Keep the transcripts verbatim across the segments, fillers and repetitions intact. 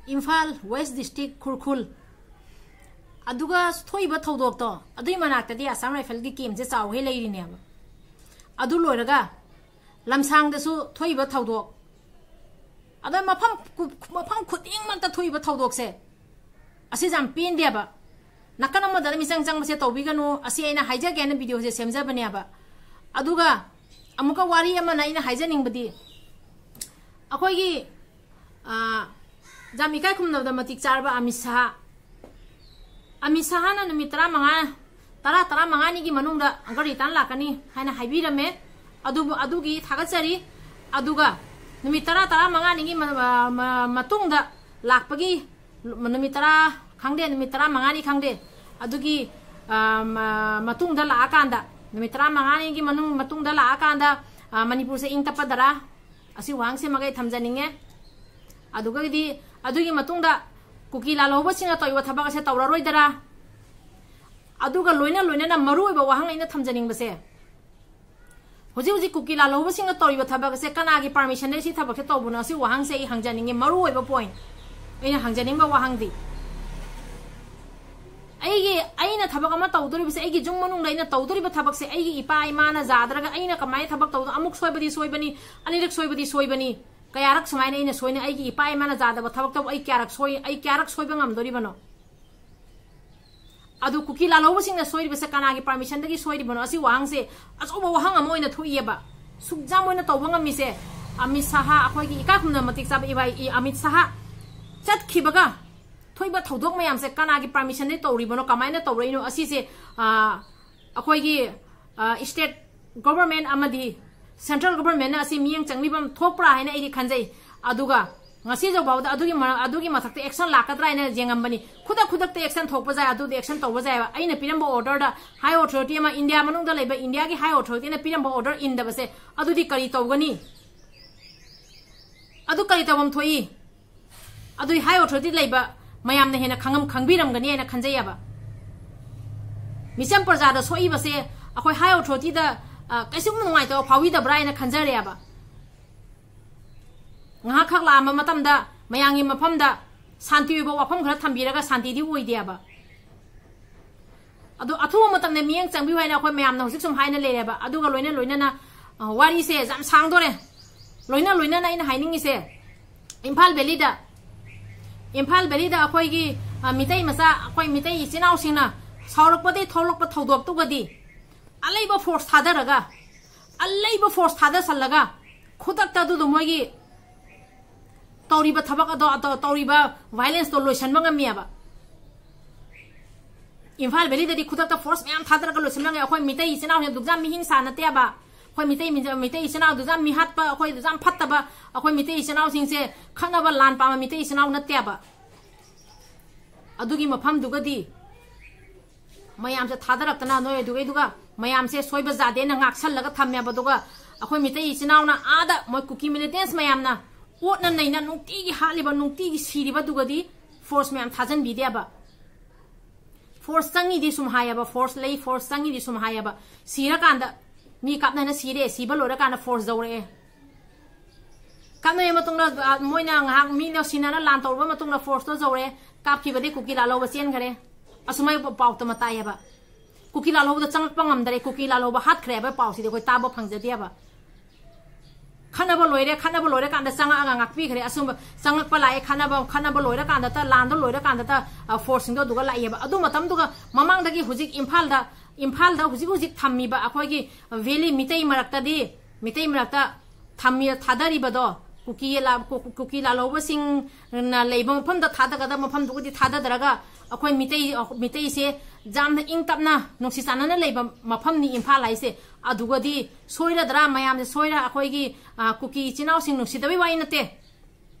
Imphal west district ꯈꯨꯔꯈꯨꯜ꯫ ꯑꯗꯨꯒ ꯊꯣꯛꯏꯕ ꯊꯧꯗꯣꯛꯇꯣ, ꯑꯗꯨꯒꯤ ꯃꯅꯥꯛꯇꯗꯤ ꯑꯁꯥꯝ ꯔꯥꯏꯐꯜꯒꯤ ꯀꯦꯝꯁꯦ ꯆꯥꯎꯍꯦ ꯂꯩꯔꯤꯅꯦꯕ꯫ ꯑꯗꯨ ꯂꯣꯏꯔꯒ ꯂꯝꯁꯥꯡꯗꯁꯨ ꯊꯣꯛꯏꯕ ꯊꯧꯗꯣꯛ, ꯑꯗ ꯃꯐꯝ ꯈꯨ-, ꯃꯐꯝ ꯈꯨꯗꯤꯡꯃꯛꯇ ꯊꯣꯛꯏꯕ ꯊꯧꯗꯣꯛꯁꯦ, ꯑꯁꯤꯁꯦ ꯌꯥꯝ ꯄꯦꯟꯗꯦꯕ꯫ ꯅꯥꯀꯟ ꯑꯃꯗꯅ ꯃꯤꯆꯪ ꯆꯪꯕꯁꯦ ꯇꯧꯕꯤꯒꯅꯨ, ꯑꯁꯤ ꯑꯩꯅ ꯍꯥꯏꯖꯒꯦ ꯍꯥꯏꯅ ꯚꯤꯗꯤꯑꯣꯁꯦ ꯁꯦꯝꯖꯕꯅꯦꯕ꯫ ꯑꯗꯨꯒ ꯑꯃꯨꯛꯀ ꯋꯥꯔꯤ ꯑꯃꯅ ꯑꯩꯅ ꯍꯥꯏꯖꯅꯤꯡꯕꯗꯤ, ꯑꯩꯈꯣꯏꯒꯤ, ꯑ, ꯌꯥꯝ ꯏꯀꯥꯏ ꯈꯨꯝꯅꯕꯗ ꯃꯇꯤꯛ ꯆꯥꯔꯕ ꯑꯃꯤꯠ ꯁꯥꯍ, ꯑꯃꯤꯠ ꯁꯥꯍꯅ ꯅꯨꯃꯤꯠ ꯇꯔꯥꯃꯉꯥ, ꯇꯔꯥ, ꯇꯔꯥꯃꯉꯥꯅꯤꯒꯤ ꯃꯅꯨꯡꯗ ꯒꯥꯔꯤ ꯇꯥꯟ ꯂꯥꯛꯀꯅꯤ ꯍꯥꯏꯅ ꯍꯥꯏꯕꯤꯔꯝꯃꯦ꯫ ꯑꯗꯨꯕꯨ ꯑꯗꯨꯒꯤ ꯊꯥꯒꯠꯆꯔꯤ꯫ ꯑꯗꯨꯒ ꯅꯨꯃꯤꯠ ꯇꯔꯥ, ꯇꯔꯥꯃꯉꯥꯅꯤꯒꯤ ꯃ-, ꯃ-, ꯃ-, ꯃꯇꯨꯡꯗ ꯂꯥꯛꯄꯒꯤ, ꯅꯨꯃꯤꯠ ꯇꯔꯥ ꯈꯪꯗꯦ, ꯅꯨꯃꯤꯠ ꯇꯔꯥꯃꯉꯥꯅꯤ ꯈꯪꯗꯦ, ꯑꯗꯨꯒꯤ, ꯑ, ꯃ-, ꯃꯇꯨꯡꯗ ꯂꯥꯛꯑꯀꯥꯟꯗ, ꯅꯨꯃꯤꯠ ꯇꯔꯥꯃꯉꯥꯅꯤꯒꯤ ꯃꯅꯨꯡ, ꯃꯇꯨꯡꯗ ꯂꯥꯛꯑꯀꯥꯟꯗ, ꯑ, ꯃꯅꯤꯄꯨꯔꯁꯦ ꯏꯪ ꯇꯞꯄꯗꯔꯥ? ꯑꯁꯤ ꯋꯥꯍꯪꯁꯤꯃꯒ ꯑꯩ ꯊꯝꯖꯅꯤꯡꯉꯦ꯫ ꯑꯗꯨꯒꯗꯤ ꯑꯗꯨꯒꯤ ꯃꯇꯨꯡꯗ ꯀꯨꯀꯤ ꯂꯥꯜꯍꯧꯕꯁꯤꯡꯅ ꯇꯧꯔꯤꯕ ꯊꯕꯛ ꯑꯁꯦ ꯇꯧꯔꯔꯣꯏꯗꯔꯥ? ꯑꯗꯨꯒ ꯂꯣꯏꯅ ꯂꯣꯏꯅꯅ ꯃꯔꯨꯑꯣꯏꯕ ꯋꯥꯍꯪ ꯑꯩꯅ ꯊꯝꯖꯅꯤꯡꯕꯁꯦ, ꯍꯧꯖꯤꯛ ꯍꯧꯖꯤꯛ ꯀꯨꯀꯤ ꯂꯥꯜꯍꯧꯕꯁꯤꯡꯅ ꯇꯧꯔꯤꯕ ꯊꯕꯛ ꯑꯁꯦ ꯀꯅꯥꯒꯤ ꯄꯥꯔꯃꯤꯁꯟꯗꯩ ꯁꯤ ꯊꯕꯛꯁꯦ ꯇꯧꯕꯅꯣ? ꯑꯁꯤ ꯋꯥꯍꯪꯁꯦ ꯑꯩ ꯍꯪꯖꯅꯤꯡꯉꯤ, ꯃꯔꯨꯑꯣꯏꯕ ꯄꯣꯏꯟꯠ꯫ ꯑꯩꯅ ꯍꯪꯖꯅꯤꯡꯕ ꯋꯥꯍꯪꯗꯤ, ꯑꯩꯒꯤ, ꯑꯩꯅ ꯊꯕꯛ ꯑꯃ ꯇꯧꯗꯣꯔꯤꯕꯁꯦ, ꯑꯩꯒꯤ ꯌꯨꯝ ꯃꯅꯨꯡꯗ ꯑꯩꯅ ꯇꯧꯗꯣꯔꯤꯕ ꯊꯕꯛꯁꯦ, ꯑꯩꯒꯤ ꯏꯄꯥ ꯏꯃꯥꯅ ꯌꯥꯗ꯭ꯔꯒ ꯑꯩꯅ ꯀꯃꯥꯏꯅ ꯊꯕꯛ ꯇꯧꯗꯣ? ꯑꯃꯨꯛ ꯁꯣꯏꯕꯗꯤ ꯁꯣꯏꯕꯅꯤ, ꯑꯅꯤꯔꯛ ꯁꯣꯏꯕꯗꯤ ꯁꯣꯏꯕꯅꯤ꯫ ꯀꯌꯥꯔꯛ ꯁꯨꯃꯥꯏꯅ ꯑꯩꯅ ꯁꯣꯏꯅ, ꯑꯩꯒꯤ ꯏꯄꯥ ꯏꯃꯥꯅ ꯌꯥꯗꯕ ꯊꯕꯛꯇꯕꯨ ꯑꯩ ꯀꯌꯥꯔꯛ ꯁꯣꯏ, ꯑꯩ ꯀꯌꯥꯔꯛ ꯁꯣꯏꯕ ꯉꯝꯗꯣꯔꯤꯕꯅꯣ? ꯑꯗꯨ ꯀꯨꯀꯤ ꯂꯥꯜꯍꯧꯕꯁꯤꯡꯅ ꯁꯣꯏꯔꯤꯕꯁꯦ ꯀꯅꯥꯒꯤ ꯄꯥꯔꯃꯤꯁꯟꯗꯒꯤ ꯁꯣꯏꯔꯤꯕꯅꯣ? ꯑꯁꯤ ꯋꯥꯍꯪꯁꯦ ꯑꯆꯧꯕ ꯋꯥꯍꯪ ꯑꯃ ꯑꯣꯏꯅ ꯊꯣꯛꯏꯑꯕ꯫ ꯁꯨꯛ ꯖꯥꯝ ꯑꯣꯏꯅ ꯇꯧꯕ ꯉꯝꯃꯤꯁꯦ ꯑꯃꯤꯠ ꯁꯥꯍ, ꯑꯩꯈꯣꯏꯒꯤ ꯏꯀꯥꯏ ꯈꯨꯝꯅꯕ ꯃꯇꯤꯛ ꯆꯥꯕ ꯏꯕꯥꯏ ꯏ ꯑꯃꯤꯠ ꯁꯥꯍ ꯆꯠꯈꯤꯕꯒ ꯊꯣꯛꯏꯕ ꯊꯧꯗꯣꯛ ꯃꯌꯥꯝꯁꯦ ꯀꯅꯥꯒꯤ ꯄꯥꯔꯃꯤꯁꯟꯗꯒꯤ ꯇꯧꯔꯤꯕꯅꯣ, ꯀꯃꯥꯏꯅ ꯇꯧꯔꯛꯏꯅꯣ? ꯑꯁꯤꯁꯦ, ꯑ, ꯑꯩꯈꯣꯏꯒꯤ, ꯑ, ꯁ꯭ꯇꯦꯠ ꯒꯣꯚꯔꯟꯃꯦꯟꯠ ꯑꯃꯗꯤ ꯁꯦꯟꯇ꯭ꯔꯦꯜ ꯒꯣꯚꯔꯟꯃꯦꯟꯠꯅ ꯑꯁꯤ ꯃꯤꯠꯌꯦꯡ ꯆꯪꯕꯤꯐꯝ ꯊꯣꯛꯄ꯭ꯔꯥ ꯍꯥꯏꯅ ꯑꯩꯗꯤ ꯈꯟꯖꯩ꯫ ꯑꯗꯨꯒ ꯉꯁꯤꯁꯨ ꯐꯥꯎꯕꯗ ꯑꯗꯨꯒꯤ ꯃꯔ-, ꯑꯗꯨꯒꯤ ꯃꯊꯛꯇ ꯑꯦꯛꯁꯟ ꯂꯥꯛꯀꯗ꯭ꯔꯥ ꯍꯥꯏꯅ ꯌꯦꯡꯉꯝꯕꯅꯤ꯫ ꯈꯨꯗꯛ ꯈꯨꯗꯛꯇ ꯑꯦꯛꯁꯟ ꯊꯣꯛꯄ ꯌꯥꯏ, ꯑꯗꯨꯗꯤ ꯑꯦꯛꯁꯟ ꯇꯧꯕ ꯌꯥꯏꯑꯕ꯫ ꯑꯩꯅ ꯄꯤꯔꯝꯕ ꯑꯣꯔꯗꯔꯗ ꯍꯥꯏ ꯑꯣꯊꯣꯔꯤꯇꯤ ꯑꯃ, ꯏꯟꯗꯤꯌꯥ ꯃꯅꯨꯡꯗ ꯂꯩꯕ ꯏꯟꯗꯤꯌꯥꯒꯤ ꯍꯥꯏ ꯑꯣꯊꯣꯔꯤꯇꯤꯅ ꯄꯤꯔꯝꯕ ꯑꯣꯔꯗꯔ ꯏꯟꯗꯕꯁꯦ, ꯑꯗꯨꯗꯤ ꯀꯔꯤ ꯇꯧꯒꯅꯤ? ꯑꯗꯨ ꯀꯔꯤ ꯇꯧꯐꯝ ꯊꯣꯛꯏ? ꯑꯗꯨꯏ ꯍꯥꯏ ꯑꯣꯊꯣꯔꯤꯇꯤ ꯂꯩꯕ ꯃꯌꯥꯝꯅ ꯍꯦꯟꯅ ꯈꯪꯉꯝ-, ꯈꯪꯕꯤꯔꯝꯒꯅꯤ ꯍꯥꯏꯅ ꯈꯟꯖꯩꯑꯕ꯫ ꯃꯤꯆꯝ ꯄ꯭ꯔꯖꯥꯗ ꯁꯣꯛꯏꯕꯁꯦ ꯑꯩꯈꯣꯏ ꯍꯥꯏ ꯑꯣꯊꯣꯔꯤꯇꯤꯗ, ꯑ, ꯀꯩꯁꯨꯝ ꯅꯨꯡꯉꯥꯏꯇꯕ ꯐꯥꯎꯕꯤꯗꯕ꯭ꯔꯥ ꯍꯥꯏꯅ ꯈꯟꯖꯔꯦꯕ꯫ ꯉꯥꯏꯍꯥꯛꯈꯛ ꯂꯥꯛꯑꯝꯕ ꯃꯇꯝꯗ ꯃꯌꯥꯝꯒꯤ ꯃꯐꯝꯗ ꯁꯥꯟꯇꯤ ꯑꯣꯏꯕ ꯋꯥꯐꯝ ꯈꯔ ꯊꯝꯕꯤꯔꯒ ꯁꯥꯟꯇꯤꯗꯤ ꯑꯣꯏꯗꯦꯕ꯫ ꯑꯗꯣ ꯑꯊꯨꯕ ꯃꯇꯝꯗ ꯃꯤꯠꯌꯦꯡ ꯆꯪꯕꯤꯌꯨ ꯍꯥꯏꯅ ꯑꯩꯈꯣꯏ ꯃꯌꯥꯝꯅ ꯍꯧꯖꯤꯛ ꯁꯨꯝ ꯍꯥꯏꯅ ꯂꯩꯔꯦꯕ꯫ ꯑꯗꯨꯒ ꯂꯣꯏꯅ ꯂꯣꯏꯅꯅ, ꯑ, ꯋꯥꯔꯤꯁꯦ ꯌꯥꯝ ꯁꯥꯡꯗꯣꯔꯦ꯫ ꯂꯣꯏꯅ ꯂꯣꯏꯅꯅ ꯑꯩꯅ ꯍꯥꯏꯅꯤꯡꯉꯤꯁꯦ, ꯏꯝꯐꯥꯜ ꯚꯦꯂꯤꯗ, ꯏꯝꯐꯥꯜ ꯚꯦꯂꯤꯗ ꯑꯩꯈꯣꯏꯒꯤ, ꯑ, ꯃꯤꯇꯩ ꯃꯆꯥ, ꯑꯩꯈꯣꯏ ꯃꯤꯇꯩ ꯏꯆꯤꯟ ꯏꯅꯥꯎꯁꯤꯡꯅ ꯁꯥꯎꯔꯛꯄꯗꯒꯤ ꯊꯣꯛꯂꯛꯄ ꯊꯧꯗꯣꯛꯇꯨꯒꯗꯤ ꯑꯂꯩꯕ ꯐꯣꯔꯁ ꯊꯥꯗꯔꯒ, ꯑꯂꯩꯕ ꯐꯣꯔꯁ ꯊꯥꯗꯁꯜꯂꯒ ꯈꯨꯗꯛꯇ ꯑꯗꯨꯗꯣ ꯃꯣꯏꯒꯤ ꯇꯧꯔꯤꯕ ꯊꯕꯛ ꯑꯗꯣ, ꯑꯗꯣ ꯇꯧꯔꯤꯕ ꯚꯥꯏꯂꯦꯟꯁꯇꯣ ꯂꯣꯏꯁꯟꯕ ꯉꯝꯃꯦꯕ꯫ ꯏꯝꯐꯥꯜ ꯚꯦꯂꯤꯗꯗꯤ ꯈꯨꯗꯛꯇ ꯐꯣꯔꯁ ꯃꯌꯥꯝ ꯊꯥꯗꯔꯒ ꯂꯣꯏꯁꯟꯕ ꯉꯝꯃꯦ꯫ ꯑꯩꯈꯣꯏ ꯃꯤꯇꯩ ꯏꯆꯤꯟ ꯏꯅꯥꯎꯁꯤꯡ ꯑꯗꯨꯛ ꯌꯥꯝ ꯃꯤꯍꯤꯡꯁꯥ ꯅꯠꯇꯦꯕ꯫ ꯑꯩꯈꯣꯏ ꯃꯤꯇꯩ, ꯃꯤꯇꯩ ꯏꯆꯤꯟ ꯏꯅꯥꯎ ꯑꯗꯨꯛ ꯌꯥꯝ ꯃꯤꯍꯥꯠꯄ, ꯑꯩꯈꯣꯏ ꯑꯗꯨꯛ ꯌꯥꯝ ꯐꯠꯇꯕ, ꯑꯩꯈꯣꯏ ꯃꯤꯇꯩ ꯏꯆꯤꯟ ꯏꯅꯥꯎꯁꯤꯡꯁꯦ ꯈꯠꯅꯕ ꯂꯥꯟ ꯄꯥꯝꯕ ꯃꯤꯇꯩ ꯏꯆꯤꯟ ꯏꯅꯥꯎ ꯅꯠꯇꯦꯕ꯫ ꯑꯗꯨꯒꯤ ꯃꯐꯝꯗꯨꯒꯗꯤ ꯃꯌꯥꯝꯁꯦ ꯊꯥꯗꯔꯛꯇꯅ ꯅꯣꯏ ꯑꯗꯨꯒꯩꯗꯨꯒ ꯃꯌꯥꯝꯁꯦ ꯁꯣꯏꯕ ꯌꯥꯗꯦꯅ ꯉꯥꯛꯁꯜꯂꯒ ꯊꯝꯃꯦꯕ꯫ ꯑꯗꯨꯒ ꯑꯩꯈꯣꯏ ꯃꯤꯇꯩ ꯏꯆꯤꯟ ꯏꯅꯥꯎꯅ ꯑꯥꯗ ꯃꯣꯏ ꯀꯨꯀꯤ ꯃꯤꯂꯤꯇꯦꯟꯁ ꯃꯌꯥꯝꯅ ꯑꯣꯠꯅ ꯅꯩꯅ ꯅꯨꯡꯇꯤꯒꯤ ꯍꯥꯠꯂꯤꯕ, ꯅꯨꯡꯇꯤꯒꯤ ꯁꯤꯔꯤꯕꯗꯨꯒꯗꯤ ꯐꯣꯔꯁ ꯃꯌꯥꯝ ꯊꯥꯖꯟꯕꯤꯗꯦꯕ꯫ ꯐꯣꯔꯁ ꯆꯪꯉꯤꯗꯤ ꯁꯨꯝ ꯍꯥꯏꯌꯦꯕ, ꯐꯣꯔꯁ ꯂꯩ, ꯐꯣꯔꯁ ꯆꯪꯉꯤꯗꯤ ꯁꯨꯝ ꯍꯥꯏꯌꯦꯕ꯫ ꯁꯤꯔꯀꯥꯟꯗ ꯃꯤ ꯀꯥꯞꯅꯅ ꯁꯤꯔꯦ, ꯁꯤꯕ ꯂꯣꯏꯔꯀꯥꯟꯗ ꯐꯣꯔꯁ ꯌꯧꯔꯛꯑꯦ꯫ ꯀꯥꯞꯅꯔ ꯃꯇꯨꯡꯗ, ꯑ, ꯃꯣꯏꯅ ꯉꯥꯏꯍꯥꯛ ꯃꯤꯅ ꯁꯤꯟꯅꯅ ꯂꯥꯟ ꯇꯧꯔꯕ ꯃꯇꯨꯡꯗ ꯐꯣꯔꯁꯇꯣ ꯌꯧꯔꯦ, ꯀꯥꯞꯈꯤꯕꯗꯤ ꯀꯨꯀꯤ ꯂꯥꯜꯍꯧꯕ ꯆꯦꯟꯈꯔꯦ꯫ ꯑꯁꯨꯃꯥꯏ ꯄꯥꯎ ꯇꯃ ꯇꯥꯏꯌꯦꯕ꯫ ꯀꯨꯀꯤ ꯂꯥꯜꯍꯧꯕꯗ ꯆꯪꯉꯛꯄ ꯉꯝꯗꯔꯦ, ꯀꯨꯀꯤ ꯂꯥꯜꯍꯧꯕ ꯍꯥꯠꯈ꯭ꯔꯦ ꯍꯥꯏꯕ ꯄꯥꯎꯁꯤꯗꯤ ꯑꯩꯈꯣꯏ ꯇꯥꯕ ꯐꯪꯖꯗꯦꯕ꯫ ꯈꯠꯅꯕ ꯂꯣꯏꯔꯦ, ꯈꯠꯅꯕ ꯂꯣꯏꯔꯀꯥꯟꯗ ꯆꯪꯉꯛꯑꯒ ꯉꯥꯛꯄꯤꯈ꯭ꯔꯦ꯫ ꯑꯁꯨꯝꯕ ꯆꯪꯉꯛꯄ ꯂꯥꯛꯑꯦ, ꯈꯠꯅꯕ, ꯈꯠꯅꯕ ꯂꯣꯏꯔꯀꯥꯟꯗꯇ, ꯂꯥꯟꯗꯣ ꯂꯣꯏꯔꯀꯥꯟꯗꯇ, ꯑ, ꯐꯣꯔꯁꯁꯤꯡꯗꯣ ꯑꯗꯨꯒ ꯂꯥꯛꯑꯦꯕ꯫ ꯑꯗꯨ ꯃꯇꯝꯗꯨꯒ ꯃꯃꯥꯡꯗꯒꯤ ꯍꯧꯖꯤꯛ ꯏꯝꯐꯥꯜꯗ, ꯏꯝꯐꯥꯜꯗ ꯍꯧꯖꯤꯛ ꯍꯧꯖꯤꯛ ꯊꯝꯃꯤꯕ ꯑꯩꯈꯣꯏꯒꯤ ꯚꯦꯂꯤ ꯃꯤꯇꯩ ꯃꯔꯛꯇꯗꯤ, ꯃꯤꯇꯩ ꯃꯔꯛꯇ ꯊꯝꯃꯤ, ꯊꯥꯗꯔꯤꯕꯗꯣ, ꯀꯨꯀꯤ ꯂꯥ-, ꯀꯨ-, ꯀꯨꯀꯤ ꯂꯥꯜꯍꯧꯕꯁꯤꯡꯅ ꯂꯩꯕ ꯃꯐꯝꯗ ꯊꯥꯗꯒꯗꯕ ꯃꯐꯝꯗꯨꯒꯗꯤ ꯊꯥꯗꯗꯔꯒ ꯑꯩꯈꯣꯏ ꯃꯤꯇꯩ, ꯃꯤꯇꯩꯁꯦ ꯌꯥꯝꯅ ꯏꯪ ꯇꯞꯅ ꯅꯨꯡꯁꯤ ꯆꯥꯟꯅꯅ ꯂꯩꯕ ꯃꯐꯝꯅꯤ ꯏꯝꯐꯥꯜ ꯍꯥꯏꯁꯦ꯫ ꯑꯗꯨꯒꯗꯤ ꯁꯣꯏꯔꯗ꯭ꯔꯥ ꯃꯌꯥꯝꯁꯦ? ꯁꯣꯏꯔ ꯑꯩꯈꯣꯏꯒꯤ, ꯑ, ꯀꯨꯀꯤ ꯏꯆꯤꯟ ꯏꯅꯥꯎꯁꯤꯡ ꯅꯨꯡꯁꯤꯗꯕꯩ ꯋꯥꯔꯤ ꯅꯠꯇꯦ꯫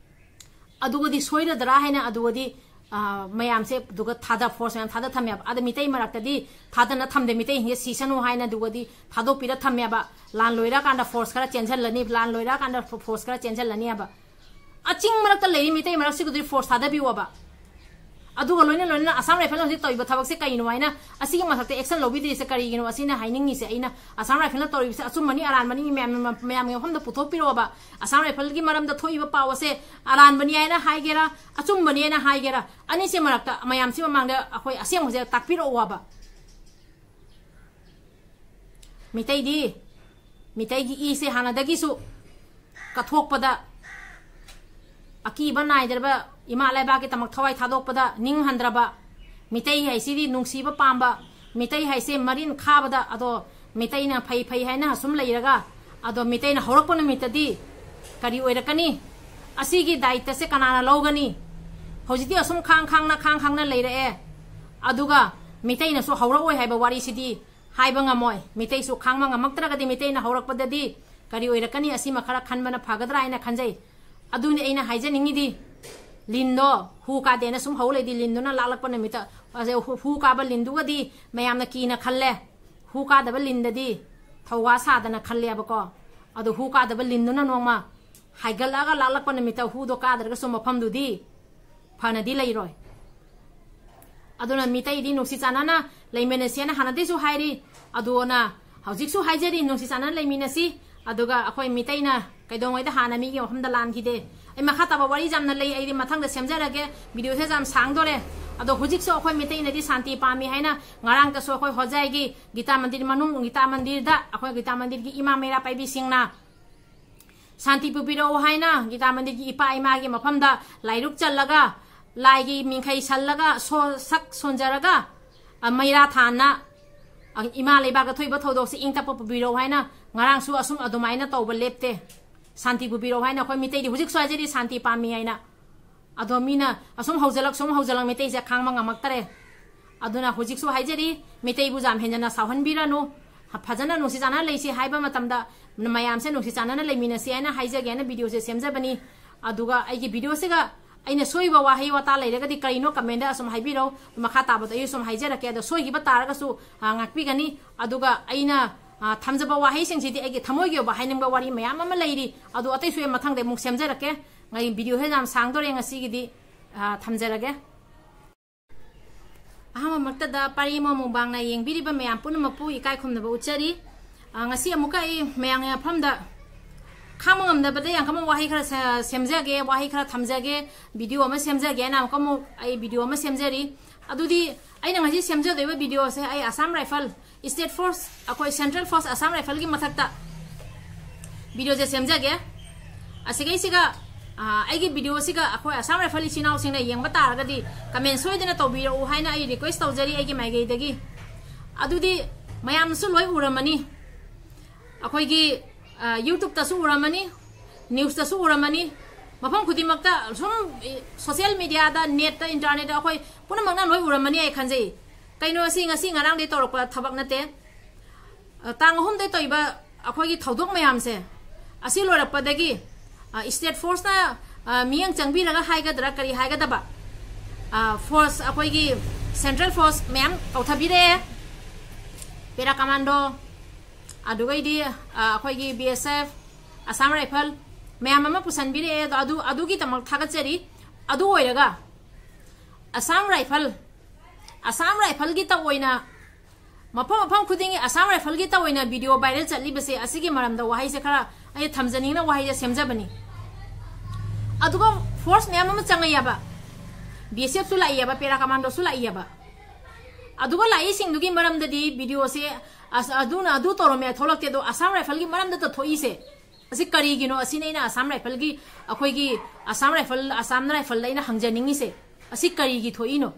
ꯑꯗꯨꯒꯗꯤ ꯁꯣꯏꯔꯗ꯭ꯔꯥ ꯍꯥꯏꯅ ꯑꯗꯨꯒꯗꯤ, ꯑ, ꯃꯌꯥꯝꯁꯦ ꯑꯗꯨꯒ ꯊꯥꯗ, ꯐꯣꯔꯁ ꯃꯌꯥꯝ ꯊꯥꯗ ꯊꯝꯃꯦꯕ꯫ ꯑꯗ ꯃꯤꯇꯩ ꯃꯔꯛꯇꯗꯤ ꯊꯥꯗꯅ ꯊꯝꯗꯦ, ꯃꯤꯇꯩꯁꯤꯡꯁꯦ ꯁꯤꯁꯅꯨ ꯍꯥꯏꯅ ꯑꯗꯨꯒꯗꯤ ꯊꯥꯗꯣꯛꯄꯤꯔ ꯊꯝꯃꯦꯕ꯫ ꯂꯥꯟ ꯂꯣꯏꯔꯀꯥꯟꯗ ꯐꯣꯔꯁ ꯈꯔ ꯆꯦꯟꯁꯤꯜꯂꯅꯤ, ꯂꯥꯟ ꯂꯣꯏꯔꯀꯥꯟꯗ ꯐꯣ-, ꯐꯣꯔꯁ ꯈꯔ ꯆꯦꯟꯁꯤꯜꯂꯅꯤ ꯍꯥꯏꯕ꯫ ꯑꯆꯤꯡ ꯃꯔꯛꯇ ꯂꯩꯔꯤ ꯃꯤꯇꯩ ꯃꯔꯛꯁꯤꯒꯗꯤ ꯐꯣꯔꯁ ꯊꯥꯗꯕꯤꯌꯣꯕ꯫ ꯑꯗꯨꯒ ꯂꯣꯏꯅ ꯂꯣꯏꯅꯅ ꯑꯁꯥꯝ ꯔꯥꯏꯐꯜꯅ ꯍꯧꯖꯤꯛ ꯇꯧꯔꯤꯕ ꯊꯕꯛꯁꯦ ꯀꯩꯅꯣ ꯍꯥꯏꯅ, ꯑꯁꯤꯒꯤ ꯃꯊꯛꯇ action ꯂꯧꯕꯤꯗ꯭ꯔꯤꯁꯦ ꯀꯔꯤꯒꯤꯅꯣ? ꯑꯁꯤꯅ ꯍꯥꯏꯅꯤꯡꯉꯤꯁꯦ ꯑꯩꯅ, ꯑꯁꯥꯝ ꯔꯥꯏꯐꯜꯅ ꯇꯧꯔꯤꯕꯁꯦ ꯑꯆꯨꯝꯕꯅꯤ ꯑꯔꯥꯟꯕꯅꯤ ꯃꯌꯥꯝ, ꯃꯌꯥꯝꯒꯤ ꯃꯐꯝꯗ ꯄꯨꯊꯣꯛꯄꯤꯔꯛꯑꯣꯕ꯫ ꯑꯁꯥꯝ ꯔꯥꯏꯐꯜꯒꯤ ꯃꯔꯝꯗ ꯊꯣꯛꯏꯕ ꯄꯥꯎ ꯑꯁꯦ ꯑꯔꯥꯟꯕꯅꯤ ꯍꯥꯏꯅ ꯍꯥꯏꯒꯦꯔꯥ, ꯑꯆꯨꯝꯕꯅꯤ ꯍꯥꯏꯅ ꯍꯥꯏꯒꯦꯔꯥ, ꯑꯅꯤꯁꯤ ꯃꯔꯛꯇ ꯃꯌꯥꯝꯁꯤ ꯃꯃꯥꯡꯗ ꯑꯩꯈꯣꯏ ꯑꯁꯦꯡꯕꯁꯦ ꯇꯥꯛꯄꯤꯔꯛꯑꯣꯕ꯫ ꯃꯤꯇꯩꯗꯤ, ꯃꯤꯇꯩꯒꯤ ꯏꯁꯦ ꯍꯥꯟꯅꯗꯒꯤꯁꯨ ꯀꯠꯊꯣꯛꯄꯗ ꯑꯀꯤꯕ ꯅꯥꯏꯗ꯭ꯔꯕ, ꯏꯃꯥ ꯂꯩꯕꯥꯛꯀꯤꯗꯃꯛ ꯊꯋꯥꯏ ꯊꯥꯗꯣꯛꯄꯗ ꯅꯤꯡꯍꯟꯗ꯭ꯔꯕ, ꯃꯤꯇꯩ ꯍꯥꯏꯁꯤꯗꯤ ꯅꯨꯡꯁꯤꯕ ꯄꯥꯝꯕ, ꯃꯤꯇꯩ ꯍꯥꯏꯁꯦ ꯃꯔꯤꯟ ꯈꯥꯕꯗ, ꯑꯗꯣ ꯃꯤꯇꯩꯅ ꯐꯩ ꯐꯩ ꯍꯥꯏꯅ ꯑꯁꯨꯝ ꯂꯩꯔꯒ, ꯑꯗꯣ ꯃꯤꯇꯩꯅ ꯍꯧꯔꯛꯄ ꯅꯨꯃꯤꯠꯇꯗꯤ ꯀꯔꯤ ꯑꯣꯏꯔꯛꯀꯅꯤ? ꯑꯁꯤꯒꯤ ꯗꯥꯏꯇꯁꯦ ꯀꯅꯥꯅ ꯂꯧꯒꯅꯤ? ꯍꯧꯖꯤꯛꯇꯤ ꯑꯁꯨꯝ ꯈꯥꯡ ꯈꯥꯡꯅ, ꯈꯥꯡ ꯈꯥꯡꯅ ꯂꯩꯔꯛꯑꯦ, ꯑꯗꯨꯒ ꯃꯤꯇꯩꯅꯁꯨ ꯍꯧꯔꯛꯑꯣꯏ ꯍꯥꯏꯕ ꯋꯥꯔꯤꯁꯤꯗꯤ ꯍꯥꯏꯕ ꯉꯝꯃꯣꯏ꯫ ꯃꯤꯇꯩꯁꯨ ꯈꯥꯡꯕ ꯉꯝꯃꯛꯇ꯭ꯔꯒꯗꯤ ꯃꯤꯇꯩꯅ ꯍꯧꯔꯛꯄꯗꯗꯤ ꯀꯔꯤ ꯑꯣꯏꯔꯛꯀꯅꯤ? ꯑꯁꯤꯃ ꯈꯔ ꯈꯟꯕꯅ ꯐꯒꯗ꯭ꯔꯥ ꯍꯥꯏꯅ ꯈꯟꯖꯩ꯫ ꯑꯗꯨꯅꯤ ꯑꯩꯅ ꯍꯥꯏꯖꯅꯤꯡꯉꯤꯗꯤ, ꯂꯤꯟꯗꯣ ꯍꯨ ꯀꯥꯗꯦꯅ ꯁꯨꯝ ꯍꯧ ꯂꯩꯗꯤ, ꯂꯤꯟꯗꯨꯅ ꯂꯥꯛꯂꯛꯄ ꯅꯨꯃꯤꯠꯇ, ꯑꯁꯦ ꯍꯨ, ꯍꯨ ꯀꯥꯕ ꯂꯤꯟꯗꯨꯒꯗꯤ ꯃꯌꯥꯝꯅ ꯀꯤꯅ ꯈꯜꯂꯦ꯫ ꯍꯨ ꯀꯥꯗꯕ ꯂꯤꯟꯗꯗꯤ ꯊꯧꯋꯥ ꯁꯥꯗꯅ ꯈꯜꯂꯦꯕꯀꯣ꯫ ꯑꯗꯣ ꯍꯨ ꯀꯥꯗꯕ ꯂꯤꯟꯗꯨꯅ ꯅꯣꯡꯃ ꯍꯥꯏꯒꯠꯂꯛꯑꯒ ꯂꯥꯛꯂꯛꯄ ꯅꯨꯃꯤꯠꯇ ꯍꯨꯗꯣ ꯀꯥꯗ꯭ꯔꯒꯁꯨ ꯃꯐꯝꯗꯨꯗꯤ ꯐꯅꯗꯤ ꯂꯩꯔꯣꯏ꯫ ꯑꯗꯨꯅ ꯃꯤꯇꯩꯗꯤ ꯅꯨꯡꯁꯤ ꯆꯥꯟꯅꯅ ꯂꯩꯃꯤꯟꯅꯁꯦꯅ ꯍꯥꯟꯅꯗꯩꯁꯨ ꯍꯥꯏꯔꯤ꯫ ꯑꯗꯨꯅ ꯍꯧꯖꯤꯛꯁꯨ ꯍꯥꯏꯖꯔꯤ, ꯅꯨꯡꯁꯤ ꯆꯥꯟꯅꯅ ꯂꯩꯃꯤꯟꯅꯁꯤ꯫ ꯑꯗꯨꯒ ꯑꯩꯈꯣꯏ ꯃꯤꯇꯩꯅ ꯀꯩꯗꯧꯉꯩꯗ ꯍꯥꯟꯅ ꯃꯤꯒꯤ ꯃꯐꯝꯗ ꯂꯥꯟꯈꯤꯗꯦ꯫ ꯑꯩ ꯃꯈꯥ ꯇꯥꯕ ꯋꯥꯔꯤ ꯌꯥꯝꯅ ꯂꯩ, ꯑꯩꯗꯤ ꯃꯊꯪꯗ ꯁꯦꯝꯖꯔꯒꯦ꯫ ꯚꯤꯗꯤꯑꯣꯁꯦ ꯌꯥꯝ ꯁꯥꯡꯗꯣꯔꯦ꯫ ꯑꯗꯣ ꯍꯧꯖꯤꯛꯁꯨ ꯑꯩꯈꯣꯏ ꯃꯤꯇꯩꯅꯗꯤ ꯁꯥꯟꯇꯤ ꯄꯥꯝꯃꯤ ꯍꯥꯏꯅ ꯉꯔꯥꯡꯇꯁꯨ ꯑꯩꯈꯣꯏ ꯍꯣꯖꯥꯏꯒꯤ ꯒꯤꯇꯥ ꯃꯟꯗꯤꯔ ꯃꯅꯨꯡ, ꯒꯤꯇꯥ ꯃꯟꯗꯤꯔꯗ, ꯑꯩꯈꯣꯏ ꯒꯤꯇꯥ ꯃꯟꯗꯤꯔꯒꯤ ꯏꯃꯥ ꯃꯩꯔꯥ ꯄꯥꯏꯕꯤꯁꯤꯡꯅ ꯁꯥꯟꯇꯤ ꯄꯨꯕꯤꯔꯛꯎ ꯍꯥꯏꯅ ꯒꯤꯇꯥ ꯃꯟꯗꯤꯔꯒꯤ ꯏꯄꯥ ꯏꯃꯥꯒꯤ ꯃꯐꯝꯗ ꯂꯥꯏꯔꯨꯛ ꯆꯜꯂꯒ, ꯂꯥꯏꯒꯤ ꯃꯤꯡꯈꯩ ꯁꯜꯂꯒ, ꯁꯣ-, ꯁꯛ ꯁꯣꯟꯖꯔꯒ, ꯑ, ꯃꯩꯔꯥ ꯊꯥꯟꯅ, ꯑ, ꯏꯃꯥ ꯂꯩꯕꯥꯛꯇ ꯊꯣꯛꯏꯕ ꯊꯧꯗꯣꯛꯁꯤ ꯏꯪ ꯇꯞꯄ ꯄꯨꯕꯤꯔꯛꯎ ꯍꯥꯏꯅ ꯉꯔꯥꯡꯁꯨ ꯑꯁꯨꯝ ꯑꯗꯨꯃꯥꯏꯅ ꯇꯧꯕ ꯂꯦꯞꯇꯦ꯫ ꯁꯥꯟꯇꯤ ꯄꯨꯕꯤꯔꯛꯎ ꯍꯥꯏꯅ ꯑꯩꯈꯣꯏ ꯃꯤꯇꯩꯗꯤ ꯍꯧꯖꯤꯛꯁꯨ ꯍꯥꯏꯖꯔꯤ, ꯁꯥꯟꯇꯤ ꯄꯥꯝꯃꯤ ꯍꯥꯏꯅ꯫ ꯑꯗꯣ ꯃꯤꯅ ꯑꯁꯨꯝ ꯍꯧꯖꯤꯜꯂꯛ, ꯁꯨꯝ ꯍꯧꯖꯤꯜꯂꯛ, ꯃꯤꯇꯩꯁꯦ ꯈꯥꯡꯕ ꯉꯝꯃꯛꯇꯔꯦ꯫ ꯑꯗꯨꯅ ꯍꯧꯖꯤꯛꯁꯨ ꯍꯥꯏꯖꯔꯤ, ꯃꯤꯇꯩꯕꯨ ꯌꯥꯝ ꯍꯦꯟꯖꯟꯅ ꯁꯥꯎꯍꯟꯕꯤꯔꯅꯨ꯫ ꯐꯖꯅ ꯅꯨꯡꯁꯤ ꯆꯥꯟꯅꯅ ꯂꯩꯁꯤ ꯍꯥꯏꯕ ꯃꯇꯝꯗ ꯃꯌꯥꯝꯁꯦ ꯅꯨꯡꯁꯤ ꯆꯥꯟꯅꯅ ꯂꯩꯃꯤꯟꯅꯁꯤ ꯍꯥꯏꯅ ꯍꯥꯏꯖꯒꯦ ꯍꯥꯏꯅ ꯚꯤꯗꯤꯑꯣꯁꯦ ꯁꯦꯝꯖꯕꯅꯤ꯫ ꯑꯗꯨꯒ ꯑꯩꯒꯤ ꯚꯤꯗꯤꯑꯣꯁꯤꯒ ꯑꯩꯅ ꯁꯣꯏꯕ ꯋꯥꯍꯩ ꯋꯥꯇꯥ ꯂꯩꯔꯒꯗꯤ ꯀꯔꯤꯅꯣ comment ꯑꯁꯨꯝ ꯍꯥꯏꯕꯤꯔꯛꯎ, ꯃꯈꯥ ꯇꯥꯕꯗ ꯑꯩ ꯁꯨꯝ ꯍꯥꯏꯖꯔꯛꯀꯦ꯫ ꯑꯗꯣ ꯁꯣꯏꯈꯤꯕ ꯇꯥꯔꯒꯁꯨ, ꯑ, ꯉꯥꯛꯄꯤꯒꯅꯤ꯫ ꯑꯗꯨꯒ ꯑꯩꯅ, ꯑ, ꯊꯝꯖꯕ ꯋꯥꯍꯩꯁꯤꯡꯁꯤꯗꯤ ꯑꯩꯒꯤ ꯊꯃꯣꯏꯒꯤ ꯑꯣꯏꯕ ꯍꯥꯏꯅꯤꯡꯕ ꯋꯥꯔꯤ ꯃꯌꯥꯝ ꯑꯃ ꯂꯩꯔꯤ꯫ ꯑꯗꯣ ꯑꯇꯩꯁꯨ ꯑꯩ ꯃꯊꯪꯗ ꯑꯃꯨꯛ ꯁꯦꯝꯖꯔꯛꯀꯦ꯫ ꯑꯩ ꯚꯤꯗꯤꯑꯣꯁꯦ ꯌꯥꯝ ꯁꯥꯡꯗꯣꯔꯦ ꯉꯁꯤꯒꯤꯗꯤ, ꯑ, ꯊꯝꯖꯔꯒꯦ꯫ ꯑꯍꯥꯟꯕꯃꯛꯇꯗ ꯄꯥꯔꯤ ꯑꯃ ꯃꯨꯡꯕꯥꯡꯅ ꯌꯦꯡꯕꯤꯔꯤꯕ ꯃꯌꯥꯝ ꯄꯨꯝꯅꯃꯛꯄꯨ ꯏꯀꯥꯏ ꯈꯨꯝꯅꯕ ꯎꯠꯆꯔꯤ꯫ ꯑ, ꯉꯁꯤ ꯑꯃꯨꯛꯀ ꯑꯩ ꯃꯌꯥꯝꯒꯤ ꯃꯐꯝꯗ ꯈꯥꯡꯕ ꯉꯝꯗꯕꯗ ꯌꯥꯝ ꯀꯟꯅ ꯋꯥꯍꯩ ꯈꯔ ꯁꯦ-, ꯁꯦꯝꯖꯒꯦ, ꯋꯥꯍꯩ ꯈꯔ ꯊꯝꯖꯒꯦ, video ꯑꯃ ꯁꯦꯝꯖꯒꯦ ꯍꯥꯏꯅ ꯑꯃꯨꯛꯀ ꯑꯃꯨꯛ ꯑꯩ video ꯑꯃ ꯁꯦꯝꯖꯔꯤ꯫ ꯑꯗꯨꯗꯤ ꯑꯩꯅ ꯉꯁꯤ ꯁꯦꯝꯖꯗꯣꯏꯕ videoꯁꯦ ꯑꯩ Assam Rifle, State Force, ꯑꯩꯈꯣꯏ Central Force, Assam Rifleꯒꯤ ꯃꯊꯛꯇ videoꯁꯦ ꯁꯦꯝꯖꯒꯦ꯫ ꯑꯁꯤꯒꯩꯁꯤꯒ, ꯑ, ꯑꯩꯒꯤ videoꯁꯤꯒ ꯑꯩꯈꯣꯏ Assam Rifle ꯏꯆꯤꯟ ꯏꯅꯥꯎꯁꯤꯡꯅ ꯌꯦꯡꯕ ꯇꯥꯔꯒꯗꯤ comment ꯁꯣꯏꯗꯅ ꯇꯧꯕꯤꯔꯛꯎ ꯍꯥꯏꯅ ꯑꯩ request ꯇꯧꯖꯔꯤ ꯑꯩꯒꯤ ꯃꯥꯏꯀꯩꯗꯒꯤ꯫ ꯑꯗꯨꯗꯤ ꯃꯌꯥꯝꯅꯁꯨ ꯂꯣꯏ ꯎꯔꯝꯃꯅꯤ, ꯑꯩꯈꯣꯏꯒꯤ, ꯑ, YouTubeꯇꯁꯨ ꯎꯔꯝꯃꯅꯤ, newsꯇꯁꯨ ꯎꯔꯝꯃꯅꯤ, ꯃꯐꯝ ꯈꯨꯗꯤꯡꯃꯛꯇ ꯁꯨꯝ, ꯏ, social mediaꯗ, netꯇ, internetꯇ ꯑꯩꯈꯣꯏ ꯄꯨꯝꯅꯃꯛꯅ ꯂꯣꯏ ꯎꯔꯝꯃꯅꯤ ꯑꯩ ꯈꯟꯖꯩ꯫ ꯀꯩꯅꯣ ꯑꯁꯤ ꯉꯁꯤ ꯉꯔꯥꯡꯗꯩ ꯇꯧꯔꯛꯄ ꯊꯕꯛ ꯅꯠꯇꯦ꯫ ꯑ, ꯇꯥꯡ ꯑꯍꯨꯝꯗꯩ ꯇꯧꯔꯤꯕ ꯑꯩꯈꯣꯏꯒꯤ ꯊꯧꯗꯣꯛ ꯃꯌꯥꯝꯁꯦ, ꯑꯁꯤ ꯂꯣꯏꯔꯛꯄꯗꯒꯤ, ꯑ, State Forceꯅ, ꯑ, ꯃꯤꯠꯌꯦꯡ ꯆꯪꯕꯤꯔꯒ ꯍꯥꯏꯒꯗ꯭ꯔꯥ, ꯀꯔꯤ ꯍꯥꯏꯒꯗꯕ? ꯑ, force, ꯑꯩꯈꯣꯏꯒꯤ Central Force ꯃꯌꯥꯝ ꯀꯧꯊꯕꯤꯔꯛꯑꯦ, Para Commando, ꯑꯗꯨꯒꯩꯗꯤ, ꯑ, ꯑꯩꯈꯣꯏꯒꯤ BSF, Assam Rifle ꯃꯌꯥꯝ ꯑꯃ ꯄꯨꯁꯟꯕꯤꯔꯛꯑꯦ꯫ ꯑꯗꯣ ꯑꯗꯨ, ꯑꯗꯨꯒꯤꯗꯃꯛ ꯊꯥꯒꯠꯆꯔꯤ꯫ ꯑꯗꯨ ꯑꯣꯏꯔꯒ Assam Rifle, Assam Rifleꯒꯤꯇ ꯑꯣꯏꯅ ꯃꯐꯝ ꯃꯐꯝ ꯈꯨꯗꯤꯡꯒꯤ Assam Rifleꯒꯤꯇ ꯑꯣꯏꯅ video viral ꯆꯠꯂꯤꯕꯁꯦ, ꯑꯁꯤꯒꯤ ꯃꯔꯝꯗ ꯋꯥꯍꯩꯁꯦ ꯈꯔ ꯑꯩꯅ ꯊꯝꯖꯅꯤꯡꯅ ꯋꯥꯍꯩꯁꯦ ꯁꯦꯝꯖꯕꯅꯤ꯫ ꯑꯗꯨꯒ force ꯃꯌꯥꯝ ꯑꯃ ꯆꯪꯉꯛꯑꯦꯕ, BSFꯁꯨ ꯂꯥꯛꯏꯑꯕ, Para Commandoꯁꯨ ꯂꯥꯛꯏꯑꯕ꯫ ꯑꯗꯨꯒ ꯂꯥꯛꯏꯁꯤꯡꯗꯨꯒꯤ ꯃꯔꯝꯗꯗꯤ videoꯁꯦ, ꯑꯁ, ꯑꯗꯨꯅ ꯑꯗꯨ ꯇꯧꯔꯝꯃꯦ ꯊꯣꯛꯂꯛꯇꯦ꯫ ꯑꯗꯣ Assam Rifleꯒꯤ ꯃꯔꯝꯗꯇ ꯊꯣꯛꯏꯁꯦ, ꯑꯁꯤ ꯀꯔꯤꯒꯤꯅꯣ? ꯑꯁꯤꯅ ꯑꯩꯅ Assam Rifleꯒꯤ, ꯑꯩꯈꯣꯏꯒꯤ Assam Rifle, Assam Rifleꯗ ꯑꯩꯅ ꯍꯪꯖꯅꯤꯡꯉꯤꯁꯦ, ꯑꯁꯤ ꯀꯔꯤꯒꯤ ꯊꯣꯛꯏꯅꯣ?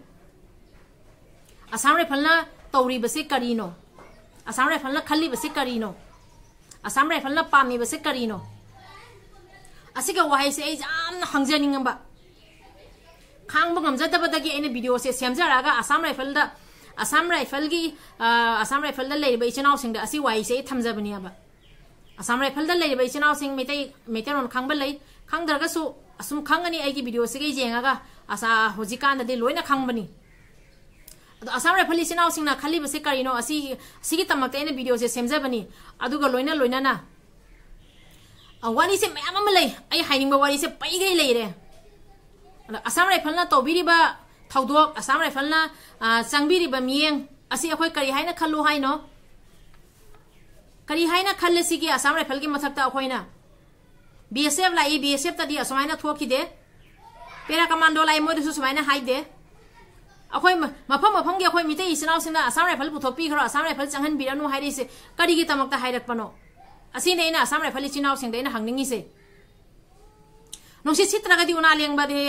Assam Rifleꯅ ꯇꯧꯔꯤꯕꯁꯦ ꯀꯔꯤꯅꯣ? Assam Rifleꯅ ꯈꯜꯂꯤꯕꯁꯦ ꯀꯔꯤꯅꯣ? Assam Rifleꯅ ꯄꯥꯝꯃꯤꯕꯁꯦ ꯀꯔꯤꯅꯣ? ꯑꯁꯤꯒ ꯋꯥꯍꯩꯁꯦ ꯑꯩ ꯌꯥꯝꯅ ꯍꯪꯖꯅꯤꯡꯉꯝꯕ꯫ ꯈꯥꯡꯕ ꯉꯝꯖꯗꯕꯗꯒꯤ ꯑꯩꯅ videoꯁꯦ ꯁꯦꯝꯖꯔꯛꯑꯒ Assam Rifleꯗ, Assam Rifleꯒꯤ, ꯑ, Assam Rifleꯗ ꯂꯩꯔꯤꯕ ꯏꯆꯤꯟ ꯏꯅꯥꯎꯁꯤꯡꯗ ꯑꯁꯤ ꯋꯥꯍꯩꯁꯦ ꯑꯩ ꯊꯝꯖꯕꯅꯦꯕ꯫ Assam Rifleꯗ ꯂꯩꯔꯤꯕ ꯏꯆꯤꯟ ꯏꯅꯥꯎꯁꯤꯡ, ꯃꯩꯇꯩ, ꯃꯩꯇꯩꯂꯣꯟ ꯈꯪꯕ ꯂꯩ, ꯈꯪꯗ꯭ꯔꯒꯁꯨ ꯑꯁꯨꯝ ꯈꯪꯒꯅꯤ ꯑꯩꯒꯤ videoꯁꯤꯒ ꯌꯦꯡꯉꯒ, ꯑꯁꯥ, ꯍꯧꯖꯤꯛꯀꯥꯟꯗꯗꯤ ꯂꯣꯏꯅ ꯈꯪꯕꯅꯤ꯫ ꯑꯗꯣ Assam Rifle ꯏꯆꯤꯟ ꯏꯅꯥꯎꯁꯤꯡꯅ ꯈꯜꯂꯤꯕꯁꯦ ꯀꯔꯤꯅꯣ? ꯑꯁꯤ, ꯑꯁꯤꯒꯤꯗꯃꯛꯇ ꯑꯩꯅ videoꯁꯦ ꯁꯦꯝꯖꯕꯅꯤ꯫ ꯑꯗꯨꯒ ꯂꯣꯏꯅ ꯂꯣꯏꯅꯅ, ꯑ, ꯋꯥꯔꯤꯁꯦ ꯃꯌꯥꯝ ꯑꯃ ꯂꯩ, ꯑꯩ ꯍꯥꯏꯅꯤꯡꯕ ꯋꯥꯔꯤꯁꯦ ꯄꯩꯒꯩ ꯂꯩꯔꯦ꯫ ꯑꯗꯣ Assam Rifleꯅ ꯇꯧꯕꯤꯔꯤꯕ ꯊꯧꯗꯣꯛ, ꯑꯁꯥꯝ ꯔꯥꯏꯐꯜꯅ, ꯑ, ꯆꯪꯕꯤꯔꯤꯕ ꯃꯤꯠꯌꯦꯡ ꯑꯁꯤ ꯑꯩꯈꯣꯏ ꯀꯔꯤ ꯍꯥꯏꯅ ꯈꯜꯂꯨ ꯍꯥꯏꯅꯣ? ꯀꯔꯤ ꯍꯥꯏꯅ ꯈꯜꯂꯦ ꯁꯤꯒꯤ ꯑꯁꯥꯝ ꯔꯥꯏꯐꯜꯒꯤ ꯃꯊꯛꯇ ꯑꯩꯈꯣꯏꯅ? ꯕꯤ ꯑꯦꯁ ꯑꯦꯐ ꯂꯥꯛꯏ, ꯕꯤ ꯑꯦꯁ ꯑꯦꯐꯇꯗꯤ ꯑꯁꯨꯃꯥꯏꯅ ꯊꯣꯛꯈꯤꯗꯦ꯫ ꯄꯦꯔꯥ ꯀꯃꯥꯟꯗꯣ ꯂꯥꯛꯏ, ꯃꯣꯏꯗꯁꯨ ꯁꯨꯃꯥꯏꯅ ꯍꯥꯏꯗꯦ꯫ ꯑꯩꯈꯣꯏ ꯃ-, ꯃꯐꯝ ꯃꯐꯝꯒꯤ ꯑꯩꯈꯣꯏ ꯃꯤꯇꯩ ꯏꯆꯤꯟ ꯏꯅꯥꯎꯁꯤꯡꯅ ꯑꯁꯥꯝ ꯔꯥꯏꯐꯜ ꯄꯨꯊꯣꯛꯄꯤꯈ꯭ꯔꯣ, ꯑꯁꯥꯝ ꯔꯥꯏꯐꯜ ꯆꯪꯍꯟꯕꯤꯔꯅꯨ ꯍꯥꯏꯔꯛꯏꯁꯦ ꯀꯔꯤꯒꯤꯗꯃꯛꯇ ꯍꯥꯏꯔꯛꯄꯅꯣ? ꯑꯁꯤꯅꯤ ꯑꯩꯅ ꯑꯁꯥꯝ ꯔꯥꯏꯐꯜ ꯏꯆꯤꯟ ꯏꯅꯥꯎꯁꯤꯡꯗ ꯑꯩꯅ ꯍꯪꯅꯤꯡꯉꯤꯁꯦ꯫ ꯅꯨꯡꯁꯤꯠ ꯁꯤꯠꯇ꯭ꯔꯒꯗꯤ ꯎꯅꯥ ꯂꯦꯡꯕꯗꯤ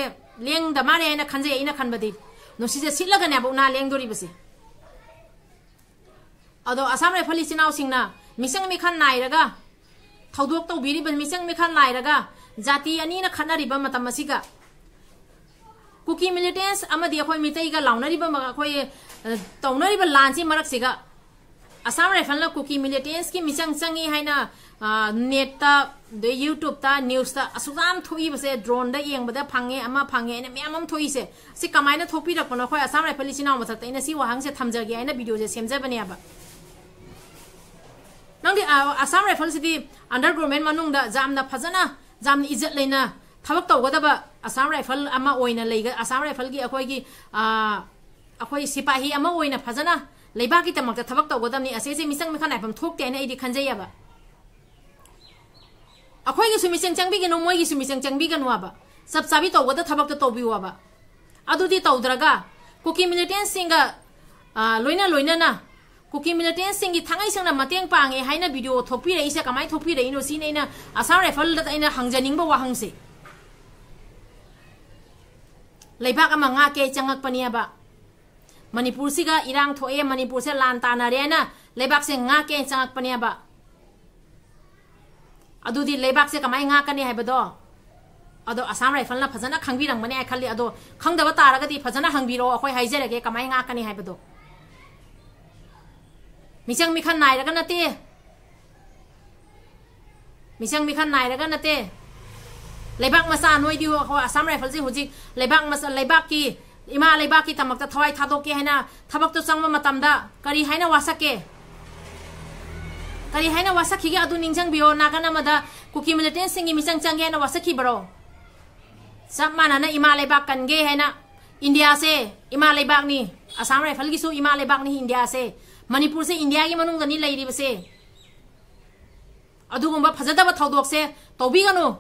ꯂꯦꯡꯗ ꯃꯥꯜꯂꯦ ꯍꯥꯏꯅ ꯈꯟꯖꯩ, ꯑꯩꯅ ꯈꯟꯕꯗꯤ꯫ ꯅꯨꯡꯁꯤꯠꯁꯦ ꯁꯤꯠꯂꯒꯅꯦꯕ ꯎꯅꯥ ꯂꯦꯡꯗꯣꯔꯤꯕꯁꯦ꯫ ꯑꯗꯣ ꯑꯁꯥꯝ ꯔꯥꯏꯐꯜ ꯏꯆꯤꯟ ꯏꯅꯥꯎꯁꯤꯡꯅ ꯃꯤꯆꯪ ꯃꯤꯈꯥ ꯅꯥꯏꯔꯒ ꯊꯧꯗꯣꯛ ꯇꯧꯕꯤꯔꯤꯕ, ꯃꯤꯆꯪ ꯃꯤꯈꯥ ꯅꯥꯏꯔꯒ ꯖꯥꯇꯤ ꯑꯅꯤꯅ ꯈꯠꯅꯔꯤꯕ ꯃꯇꯝ ꯑꯁꯤꯒ, ꯀꯨꯀꯤ ꯃꯤꯂꯤꯇꯦꯟꯁ ꯑꯃꯗꯤ ꯑꯩꯈꯣꯏ ꯃꯤꯇꯩꯒ ꯂꯥꯎꯅꯔꯤꯕ ꯃ-, ꯑꯩꯈꯣꯏ, ꯑ, ꯇꯧꯅꯔꯤꯕ ꯂꯥꯟꯁꯤ ꯃꯔꯛꯁꯤꯒ ꯑꯁꯥꯝ ꯔꯥꯏꯐꯜꯅ ꯀꯨꯀꯤ ꯃꯤꯂꯤꯇꯦꯟꯁꯀꯤ ꯃꯤꯆꯪ ꯆꯪꯉꯤ ꯍꯥꯏꯅ, ꯑ, ꯅꯦꯠꯇ, ꯑꯗꯩ ꯌꯨꯇ꯭ꯌꯨꯕꯇ, ꯅ꯭ꯌꯨꯁꯇ ꯑꯁꯨꯛ ꯌꯥꯝ ꯊꯣꯛꯏꯕꯁꯦ, ꯗ꯭ꯔꯣꯟꯗ ꯌꯦꯡꯕꯗ ꯐꯪꯉꯦ, ꯑꯃ ꯐꯪꯉꯦ ꯍꯥꯏꯅ ꯃꯌꯥꯝ ꯑꯃ ꯊꯣꯛꯏꯁꯦ, ꯁꯤ ꯀꯃꯥꯏꯅ ꯊꯣꯛꯄꯤꯔꯛꯄꯅꯣ? ꯑꯩꯈꯣꯏ ꯑꯁꯥꯝ ꯔꯥꯏꯐꯜ ꯏꯆꯤꯟ ꯏꯅꯥꯎ ꯃꯊꯛꯇ ꯑꯩꯅ ꯁꯤ ꯋꯥꯍꯪꯁꯦ ꯊꯝꯖꯒꯦ ꯍꯥꯏꯅ ꯚꯤꯗꯤꯑꯣꯁꯦ ꯁꯦꯝꯖꯕꯅꯦꯕ꯫ ꯅꯪꯗꯤ, ꯑ, ꯑꯁꯥꯝ ꯔꯥꯏꯐꯜꯁꯤꯗꯤ ꯑꯟꯗꯔ ꯒꯣꯔꯃꯦꯟ ꯃꯅꯨꯡꯗ ꯌꯥꯝꯅ ꯐꯖꯅ, ꯌꯥꯝꯅ ꯏꯖꯠ ꯂꯩꯅ ꯊꯕꯛ ꯇꯧꯒꯗꯕ ꯑꯁꯥꯝ ꯔꯥꯏꯐꯜ ꯑꯃ ꯑꯣꯏꯅ ꯂꯩꯒ-, ꯑꯁꯥꯝ ꯔꯥꯏꯐꯜꯒꯤ ꯑꯩꯈꯣꯏꯒꯤ, ꯑ, ꯑꯩꯈꯣꯏ ꯁꯤꯄꯥꯍꯤ ꯑꯃ ꯑꯣꯏꯅ ꯐꯖꯅ ꯂꯩꯕꯥꯛꯀꯤꯗꯃꯛꯇ ꯊꯕꯛ ꯇꯧꯒꯗꯕꯅꯤ꯫ ꯑꯁꯤꯁꯦ ꯃꯤꯆꯪ ꯃꯤꯈꯥ ꯅꯥꯏꯐꯝ ꯊꯣꯛꯇꯦ ꯍꯥꯏꯅ ꯑꯩꯗꯤ ꯈꯟꯖꯩꯌꯦꯕ꯫ ꯑꯩꯈꯣꯏꯒꯤꯁꯨ ꯃꯤꯆꯪ ꯆꯪꯕꯤꯒꯅꯨ, ꯃꯣꯏꯒꯤꯁꯨ ꯃꯤꯆꯪ ꯆꯪꯕꯤꯒꯅꯨ ꯍꯥꯏꯕ꯫ ꯆꯞ ꯆꯥꯕꯤ ꯇꯧꯒꯗ ꯊꯕꯛꯇꯣ ꯇꯧꯕꯤꯌꯨ ꯍꯥꯏꯕ꯫ ꯑꯗꯨꯗꯤ ꯇꯧꯗ꯭ꯔꯒ ꯀꯨꯀꯤ ꯃꯤꯂꯤꯇꯦꯟꯁꯁꯤꯡꯒ, ꯑ, ꯂꯣꯏꯅ ꯂꯣꯏꯅꯅ ꯀꯨꯀꯤ ꯃꯤꯂꯤꯇꯦꯟꯁꯁꯤꯡꯒꯤ ꯊꯥꯡꯉꯩ ꯁꯦꯡꯅ ꯃꯇꯦꯡ ꯄꯥꯡꯉꯦ ꯍꯥꯏꯅ ꯚꯤꯗꯤꯑꯣ ꯊꯣꯛꯄꯤꯔꯛꯏꯁꯦ ꯀꯃꯥꯏꯅ ꯊꯣꯛꯄꯤꯔꯛꯏꯅꯣ? ꯁꯤꯅꯤ ꯑꯩꯅ ꯑꯁꯥꯝ ꯔꯥꯏꯐꯜꯗ ꯑꯩꯅ ꯍꯪꯖꯅꯤꯡꯕ ꯋꯥꯍꯪꯁꯦ꯫ ꯂꯩꯕꯥꯛ ꯑꯃ ꯉꯥꯛꯀꯦ ꯆꯪꯉꯛꯄꯅꯦꯕ꯫ ꯃꯅꯤꯄꯨꯔꯁꯤꯒ ꯏꯔꯥꯡ ꯊꯣꯛꯑꯦ, ꯃꯅꯤꯄꯨꯔꯁꯦ ꯂꯥꯟ ꯇꯥꯅꯔꯦꯅ ꯂꯩꯕꯥꯛꯁꯦ ꯉꯥꯛꯀꯦ ꯆꯪꯉꯛꯄꯅꯦꯕ꯫ ꯑꯗꯨꯗꯤ ꯂꯩꯕꯥꯛꯁꯦ ꯀꯃꯥꯏꯅ ꯉꯥꯛꯀꯅꯤ ꯍꯥꯏꯕꯗꯣ, ꯑꯗꯣ ꯑꯁꯥꯝ ꯔꯥꯏꯐꯜꯅ ꯐꯖꯅ ꯈꯪꯕꯤꯔꯝꯒꯅꯤ ꯍꯥꯏ ꯈꯜꯂꯤ꯫ ꯑꯗꯣ ꯈꯪꯗꯕ ꯇꯥꯔꯒꯗꯤ ꯐꯖꯅ ꯍꯪꯕꯤꯔꯛꯑꯣ, ꯑꯩꯈꯣꯏ ꯍꯥꯏꯖꯔꯒꯦ ꯀꯃꯥꯏꯅ ꯉꯥꯛꯀꯅꯤ ꯍꯥꯏꯕꯗꯣ꯫ ꯃꯤꯆꯪ ꯃꯤꯈꯜ ꯅꯥꯏꯔꯒ ꯅꯠꯇꯦ, ꯃꯤꯆꯪ ꯃꯤꯈꯜ ꯅꯥꯏꯔꯒ ꯅꯠꯇꯦ꯫ ꯂꯩꯕꯥꯛ ꯃꯆꯥ ꯅꯣꯏꯗꯤ, ꯍꯣ-, ꯍꯣ-, ꯑꯁꯥꯝ ꯔꯥꯏꯐꯜꯁꯦ ꯍꯧꯖꯤꯛ ꯂꯩꯕꯥꯛ ꯃꯆꯥ, ꯂꯩꯕꯥꯛꯀꯤ, ꯏꯃꯥ ꯂꯩꯕꯥꯛꯀꯤ ꯗꯃꯛꯇ ꯊꯋꯥꯏ ꯊꯥꯗꯣꯛꯀꯦ ꯍꯥꯏꯅ ꯊꯕꯛꯇꯣ ꯆꯪꯕ ꯃꯇꯝꯗ ꯀꯔꯤ ꯍꯥꯏꯅ ꯋꯥꯁꯛꯀꯦ? ꯀꯔꯤ ꯍꯥꯏꯅ ꯋꯥꯁꯛꯈꯤꯒꯦ? ꯑꯗꯨ ꯅꯤꯡꯁꯤꯡꯕꯤꯌꯣ꯫ ꯅꯥꯀꯟ ꯑꯃꯗ ꯀꯨꯀꯤ ꯃꯤꯂꯤꯇꯦꯟꯁꯤꯡꯒꯤ ꯃꯤꯆꯪ ꯆꯪꯒꯦ ꯍꯥꯏꯅ ꯋꯥꯁꯛꯈꯤꯕꯔꯣ? ꯆꯞ ꯃꯥꯟꯅꯅ ꯏꯃꯥ ꯂꯩꯕꯥꯛ ꯀꯟꯒꯦ ꯍꯥꯏꯅ ꯏꯟꯗꯤꯌꯥꯁꯦ ꯏꯃꯥ ꯂꯩꯕꯥꯛꯅꯤ꯫ ꯑꯁꯥꯝ ꯔꯥꯏꯐꯜꯒꯤꯁꯨ ꯏꯃꯥ ꯂꯩꯕꯥꯛꯅꯤ ꯏꯟꯗꯤꯌꯥꯁꯦ꯫ ꯃꯅꯤꯄꯨꯔꯁꯦ ꯏꯟꯗꯤꯌꯥꯒꯤ ꯃꯅꯨꯡꯗꯅꯤ ꯂꯩꯔꯤꯕꯁꯦ꯫ ꯑꯗꯨꯒꯨꯝꯕ ꯐꯖꯗꯕ ꯊꯧꯗꯣꯛꯁꯦ ꯇꯧꯕꯤꯒꯅꯨ꯫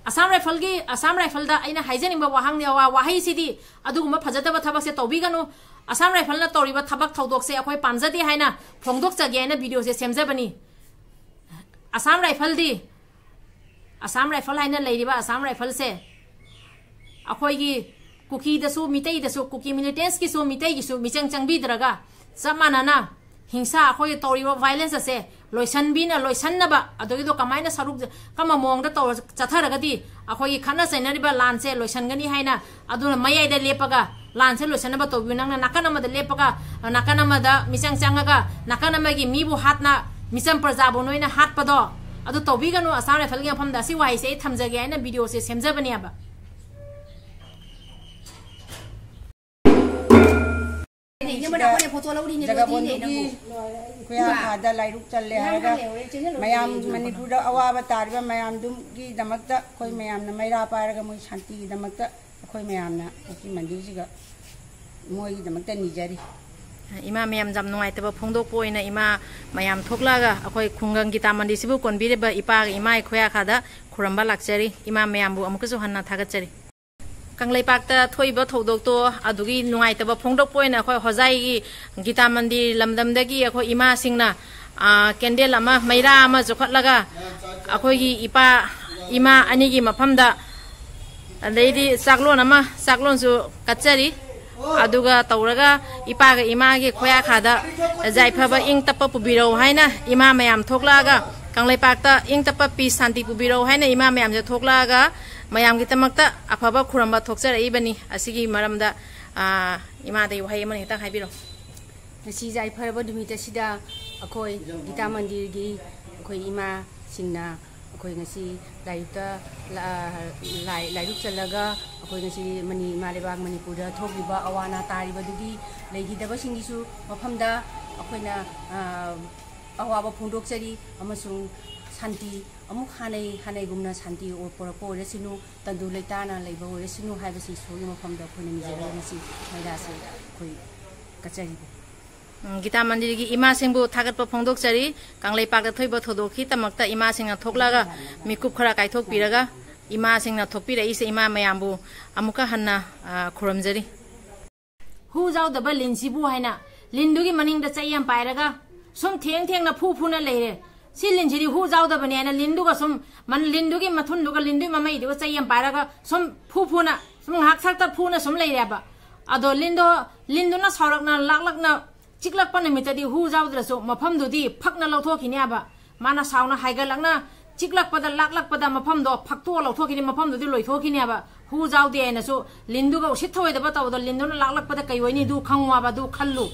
ꯑꯁꯥꯝ ꯔꯥꯏꯐꯜꯒꯤ, ꯑꯁꯥꯝ ꯔꯥꯏꯐꯜꯗ ꯑꯩꯅ ꯍꯥꯏꯖꯅꯤꯡꯕ ꯋꯥꯍꯪꯅꯤ, ꯋꯥ-, ꯋꯥꯍꯩꯁꯤꯗꯤ, ꯑꯗꯨꯒꯨꯝꯕ ꯐꯖꯗꯕ ꯊꯕꯛꯁꯦ ꯇꯧꯕꯤꯒꯅꯨ꯫ ꯑꯁꯥꯝ ꯔꯥꯏꯐꯜꯅ ꯇꯧꯔꯤꯕ ꯊꯕꯛ ꯊꯧꯗꯣꯛꯁꯦ ꯑꯩꯈꯣꯏ ꯄꯥꯝꯖꯗꯦ ꯍꯥꯏꯅ ꯐꯣꯡꯗꯣꯛꯆꯒꯦ ꯍꯥꯏꯅ ꯚꯤꯗꯤꯑꯣꯁꯦ ꯁꯦꯝꯖꯕꯅꯤ꯫ ꯑꯁꯥꯝ ꯔꯥꯏꯐꯜꯗꯤ, ꯑꯁꯥꯝ ꯔꯥꯏꯐꯜ ꯍꯥꯏꯅ ꯂꯩꯔꯤꯕ ꯑꯁꯥꯝ ꯔꯥꯏꯐꯜꯁꯦ ꯑꯩꯈꯣꯏꯒꯤ ꯀꯨꯀꯤꯗꯁꯨ, ꯃꯤꯇꯩꯗꯁꯨ, ꯀꯨꯀꯤ ꯃꯤꯂꯤꯇꯦꯟꯁꯀꯤꯁꯨ, ꯃꯤꯇꯩꯒꯤꯁꯨ ꯃꯤꯆꯪ ꯆꯪꯕꯤꯗ꯭ꯔꯒ ꯆꯞ ꯃꯥꯟꯅꯅ ꯍꯤꯡꯁꯥ, ꯑꯩꯈꯣꯏꯒꯤ ꯇꯧꯔꯤꯕ violence ꯑꯁꯦ ꯂꯣꯏꯁꯟꯕꯤꯅ ꯂꯣꯏꯁꯟꯅꯕ, ꯑꯗꯨꯒꯤꯗꯣ ꯀꯃꯥꯏꯅ ꯁꯔꯨꯛ, ꯀꯔꯝꯕ ꯃꯑꯣꯡꯗ ꯇꯧꯔ ꯆꯠꯊꯔꯒꯗꯤ ꯑꯩꯈꯣꯏꯒꯤ ꯈꯠꯅ ꯆꯩꯅꯔꯤꯕ ꯂꯥꯟꯁꯦ ꯂꯣꯏꯁꯟꯒꯅꯤ ꯍꯥꯏꯅ, ꯑꯗꯨꯅ ꯃꯌꯥꯏꯗ ꯂꯦꯞꯄꯒ ꯂꯥꯟꯁꯦ ꯂꯣꯏꯁꯟꯅꯕ ꯇꯧꯕꯤꯌꯨ꯫ ꯅꯪꯅ ꯅꯥꯀꯟ ꯑꯃꯗ ꯂꯦꯞꯄꯒ, ꯅꯥꯀꯟ ꯑꯃꯗ ꯃꯤꯆꯪ ꯆꯪꯉꯒ ꯅꯥꯀꯟ ꯑꯃꯒꯤ ꯃꯤꯕꯨ ꯍꯥꯠꯅ, ꯃꯤꯆꯝ ꯄ꯭ꯔꯖꯥꯕꯨ ꯅꯣꯏꯅ ꯍꯥꯠꯄꯗꯣ, ꯑꯗꯨ ꯇꯧꯕꯤꯒꯅꯨ꯫ ꯑꯁꯥꯝ ꯔꯥꯏꯐꯜꯒꯤ ꯃꯐꯝꯗ ꯑꯁꯤ ꯋꯥꯍꯩꯁꯦ ꯑꯩ ꯊꯝꯖꯒꯦ ꯍꯥꯏꯅ ꯚꯤꯗꯤꯑꯣꯁꯦ ꯁꯦꯝꯖꯕꯅꯦꯕ꯫ ꯁꯤꯗ ꯖꯒꯕꯣꯟꯙꯨꯒꯤ ꯈꯨꯌꯥ ꯈꯥꯗ ꯂꯥꯏꯔꯨꯛ ꯆꯜꯂꯦ ꯍꯥꯏꯔꯒ ꯃꯌꯥꯝ ꯃꯅꯤꯄꯨꯔꯗ ꯑꯋꯥꯕ ꯇꯥꯔꯤꯕ ꯃꯌꯥꯝꯗꯨꯒꯤꯗꯃꯛꯇ ꯑꯩꯈꯣꯏ ꯃꯌꯥꯝꯅ ꯃꯩꯔꯥ ꯄꯥꯏꯔꯒ ꯃꯣꯏ ꯁꯥꯟꯇꯤꯒꯤꯗꯃꯛꯇ ꯑꯩꯈꯣꯏ ꯃꯌꯥꯝꯅ ꯃꯨꯛꯇꯤ ꯃꯟꯗꯤꯔꯁꯤꯒ ꯃꯣꯏꯒꯤꯗꯃꯛꯇ ꯅꯤꯖꯔꯤ꯫ ꯏꯃꯥ ꯃꯌꯥꯝ ꯌꯥꯝ ꯅꯨꯡꯉꯥꯏꯇꯕ ꯐꯣꯡꯗꯣꯛꯄ ꯑꯣꯏꯅ ꯏꯃꯥ ꯃꯌꯥꯝ ꯊꯣꯛꯂꯛꯑꯒ ꯑꯩꯈꯣꯏ ꯈꯨꯡꯒꯪ ꯒꯤꯇꯥ ꯃꯟꯗꯤꯔꯁꯤꯕꯨ ꯀꯣꯟꯕꯤꯔꯤꯕ ꯏꯄꯥꯒ ꯏꯃꯥꯒꯤ ꯈꯨꯌꯥ ꯈꯥꯗ ꯈꯨꯔꯝꯕ ꯂꯥꯛꯆꯔꯤ꯫ ꯏꯃꯥ ꯃꯌꯥꯝꯕꯨ ꯑꯃꯨꯛꯀꯁꯨ ꯍꯟꯅ ꯊꯥꯒꯠꯆꯔꯤ꯫ ꯀꯪꯂꯩꯄꯥꯛꯇ ꯊꯣꯛꯏꯕ ꯊꯧꯗꯣꯛꯇꯣ ꯑꯗꯨꯒꯤ ꯅꯨꯡꯉꯥꯏꯇꯕ ꯐꯣꯡꯗꯣꯛꯄ ꯑꯣꯏꯅ ꯑꯩꯈꯣꯏ ꯍꯣꯖꯥꯏꯒꯤ ꯒꯤꯇꯥ ꯃꯟꯗꯤꯔ ꯂꯝꯗꯝꯗꯒꯤ ꯑꯩꯈꯣꯏ ꯏꯃꯥꯁꯤꯡꯅ, ꯑ, ꯀꯦꯟꯗꯦꯜ ꯑꯃ, ꯃꯩꯔꯥ ꯑꯃ ꯆꯣꯛꯈꯠꯂꯒ ꯑꯩꯈꯣꯏꯒꯤ ꯏꯄꯥ, ꯏꯃꯥ ꯑꯅꯤꯒꯤ ꯃꯐꯝꯗ, ꯑꯗꯩꯗꯤ ꯆꯥꯛꯂꯣꯟ ꯑꯃ, ꯆꯥꯛꯂꯣꯟꯁꯨ ꯀꯠꯆꯔꯤ꯫ ꯑꯗꯨꯒ ꯇꯧꯔꯒ ꯏꯄꯥꯒ ꯏꯃꯥꯒꯤ ꯈꯣꯌꯥꯈꯥꯗ ꯌꯥꯏꯐꯕ ꯏꯪ ꯇꯞꯄ ꯄꯨꯕꯤꯔꯛꯎ ꯍꯥꯏꯅ ꯏꯃꯥ ꯃꯌꯥꯝ ꯊꯣꯛꯂꯛꯑꯒ, ꯀꯪꯂꯩꯄꯥꯛꯇ ꯏꯪ ꯇꯞꯄ peace ꯁꯥꯟꯇꯤ ꯄꯨꯕꯤꯔꯛꯎ ꯍꯥꯏꯅ ꯏꯃꯥ ꯃꯌꯥꯝꯁꯦ ꯊꯣꯛꯂꯛꯑꯒ ꯃꯌꯥꯝꯒꯤꯗꯃꯛꯇ ꯑꯐꯕ ꯈꯨꯔꯝꯕ ꯊꯣꯛꯆꯔꯛꯏꯕꯅꯤ꯫ ꯑꯁꯤꯒꯤ ꯃꯔꯝꯗ, ꯑꯥ, ꯏꯃꯥꯗꯒꯤ ꯋꯥꯍꯩ ꯑꯃꯅꯤ ꯈꯛꯇꯪ ꯍꯥꯏꯕꯤꯔꯛꯑꯣ꯫ ꯉꯁꯤ ꯌꯥꯏꯐꯔꯕ ꯅꯨꯃꯤꯠ ꯑꯁꯤꯗ ꯑꯩꯈꯣꯏ ꯒꯤꯇꯥ ꯃꯟꯗꯤꯔꯒꯤ ꯑꯩꯈꯣꯏ ꯏꯃꯥꯁꯤꯡꯅ ꯑꯩꯈꯣꯏ ꯉꯁꯤ ꯂꯥꯏꯔꯤꯛꯇ, ꯂꯥ-, ꯂꯥꯏ-, ꯂꯥꯏꯔꯤꯛ ꯆꯜꯂꯒ ꯑꯩꯈꯣꯏ ꯉꯁꯤ ꯃꯅꯤ-, ꯏꯃꯥ ꯂꯩꯕꯥꯛ ꯃꯅꯤꯄꯨꯔꯗ ꯊꯣꯛꯂꯤꯕ ꯑꯋꯥ ꯑꯅꯥ ꯇꯥꯔꯤꯕꯗꯨꯒꯤ ꯂꯩꯈꯤꯗꯕꯁꯤꯡꯒꯤꯁꯨ ꯃꯐꯝꯗ ꯑꯩꯈꯣꯏꯅ, ꯑ, ꯑꯋꯥꯕ ꯐꯣꯡꯗꯣꯛꯆꯔꯤ ꯑꯃꯁꯨꯡ ꯁꯥꯟꯇꯤ ꯑꯃꯨꯛ ꯍꯥꯟꯅꯩ ꯍꯥꯟꯅꯩꯒꯨꯝꯅ ꯁꯥꯟꯇꯤ ꯑꯣꯏ-, ꯄꯨꯔꯛꯄ ꯑꯣꯏꯔꯁꯅꯨ, ꯇꯪꯗꯨ ꯂꯩꯇꯥꯅ ꯂꯩꯕ ꯑꯣꯏꯔꯁꯅꯨ ꯍꯥꯏꯕꯁꯤ ꯏꯁꯣꯔꯒꯤ ꯃꯐꯝꯗ ꯑꯩꯈꯣꯏꯅ ꯅꯤꯖꯔꯒ ꯉꯁꯤ ꯃꯩꯔꯥꯁꯦ ꯑꯩꯈꯣꯏ ꯀꯠꯆꯔꯤꯕꯅꯤ꯫ ꯎꯝ, ꯒꯤꯇꯥ ꯃꯟꯗꯤꯔꯒꯤ ꯏꯃꯥꯁꯤꯡꯕꯨ ꯊꯥꯒꯠꯄ ꯐꯣꯡꯗꯣꯛꯆꯔꯤ꯫ ꯀꯪꯂꯩꯄꯥꯛꯇ ꯊꯣꯛꯏꯕ ꯊꯧꯗꯣꯛꯀꯤꯗꯃꯛꯇ ꯏꯃꯥꯁꯤꯡꯅ ꯊꯣꯛꯂꯒ ꯃꯤꯀꯨꯞ ꯈꯔ ꯀꯥꯏꯊꯣꯛꯄꯤꯔꯒ ꯏꯃꯥꯁꯤꯡꯅ ꯊꯣꯛꯄꯤꯔꯛꯏꯁꯦ ꯏꯃꯥ ꯃꯌꯥꯝꯕꯨ ꯑꯃꯨꯛꯀ ꯍꯟꯅ, ꯑ, ꯈꯨꯔꯨꯝꯖꯔꯤ꯫ ꯍꯨ ꯌꯥꯎꯗꯕ ꯂꯤꯟꯁꯤꯕꯨ ꯍꯥꯏꯅ ꯂꯤꯟꯗꯨꯒꯤ ꯃꯅꯤꯡꯗ ꯆꯩ ꯑꯃ ꯄꯥꯏꯔꯒ ꯁꯨꯝ ꯊꯦꯡ ꯊꯦꯡꯅ ꯐꯨ ꯐꯨꯅ ꯂꯩꯔꯦ꯫ ꯁꯤ ꯂꯤꯟꯁꯤꯗꯤ ꯍꯨ ꯌꯥꯎꯗꯕꯅꯦ ꯍꯥꯏꯅ ꯂꯤꯟꯗꯨꯒ ꯁꯨꯝ ꯃꯟ-, ꯂꯤꯟꯗꯨꯒꯤ ꯃꯊꯨꯟꯗꯨꯒ ꯂꯤꯟꯗꯨꯒꯤ ꯃꯃꯩꯗꯨꯒ ꯆꯩ ꯑꯃ ꯄꯥꯏꯔꯒ ꯁꯨꯝ ꯐꯨ ꯐꯨꯅ ꯁꯨꯝ ꯉꯥꯏꯍꯥꯛ ꯁꯛꯇ ꯐꯨꯅ ꯁꯨꯝ ꯂꯩꯔꯦꯕ꯫ ꯑꯗꯣ ꯂꯤꯟꯗꯣ, ꯂꯤꯟꯗꯨꯅ ꯁꯥꯎꯔꯛꯅ ꯂꯥꯛꯂꯛꯅ ꯆꯤꯛꯂꯛꯄ ꯅꯨꯃꯤꯠꯇꯗꯤ ꯍꯨ ꯌꯥꯎꯗ꯭ꯔꯁꯨ ꯃꯐꯝꯗꯨꯗꯤ ꯐꯛꯅ ꯂꯧꯊꯣꯛꯈꯤꯅꯦꯕ꯫ ꯃꯥꯅ ꯁꯥꯎꯅ ꯍꯥꯏꯒꯠꯂꯛꯅ ꯆꯤꯛꯂꯛꯄꯗ ꯂꯥꯛꯂꯛꯄꯗ ꯃꯐꯝꯗꯣ ꯐꯛꯇꯣꯛꯑ ꯂꯧꯊꯣꯛꯈꯤꯅꯤ, ꯃꯐꯝꯗꯨꯗꯤ ꯂꯣꯏꯊꯣꯛꯈꯤꯅꯦꯕ꯫ ꯍꯨ ꯌꯥꯎꯗꯦ ꯍꯥꯏꯅꯁꯨ ꯂꯤꯟꯗꯨꯒ ꯎꯁꯤꯠ ꯊꯑꯣꯏꯗꯕ ꯇꯧꯕꯗꯣ ꯂꯤꯟꯗꯨꯅ ꯂꯥꯛꯂꯛꯄꯗ ꯀꯩ ꯑꯣꯏꯅꯤ ꯑꯗꯨ ꯈꯪꯉꯣꯕ, ꯑꯗꯨ ꯈꯜꯂꯨ꯫